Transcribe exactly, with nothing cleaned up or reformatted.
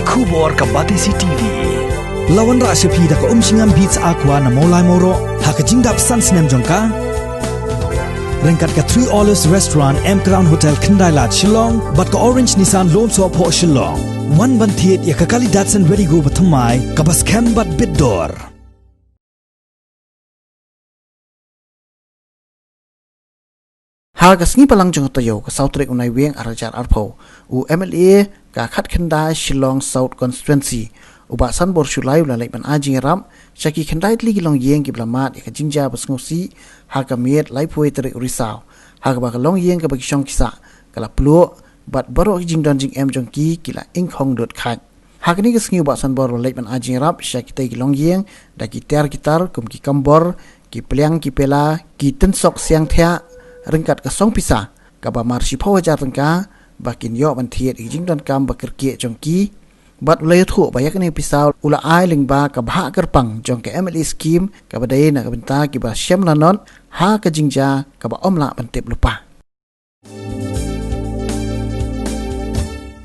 Khubor ka Batesi TV. La wanrah sha phi da ka Umshngam Beats Aqua na Mawlai Mawroh ha ka jingdap san snem jong ka. Ryngkat ka Three Olives Restaurant, M Crown Hotel, Khyndai Lad, Shillong, bad ka Orange Nissan Lone Soh Phoh, Shillong. Wan ban thied ïa ka kali Datsun Redi-GO bathymmai kaba skhem bad bit dor. Ha ka sngi Balang jong ka taïew, ka saw tarik u Naiwieng ar hajar arphew, u M L A ka khatkhyndai Shillong South Constituency, u Bah Sanbor Shullai u la leit ban ai jingïarap sha ki khyndai tylli ki longïing kiba la mad ïa ka jingjia ba sngewsih ha ka miet laiphew tarik u Risaw, ha kaba ka longïing kaba ki shong ki sah ka la pluh, bad baroh ki jingdon jingem jong ki ki la ingkhong dud khat. Ha kane ka sngi u Bah Sanbor u la leit ban ai jingïarap sha kitei ki longïing da ki tiar ki tar kum ki kambor, ki pliang ki pela, ki tynsok siang thiah, ryngkat ka song pisa kaba mar shiphew hajar tyngka, ba kin ïoh ban thied ïa ki jingdonkam ba kyrkieh jong ki. Bad u la ïathuh ba ïa kane ka pisa u la ai lyngba ka bhah kyrpang jong ka M L A scheme kaba dei na ka bynta kiba shem lanot ha ka jingjia kaba ym lah ban tip lypa.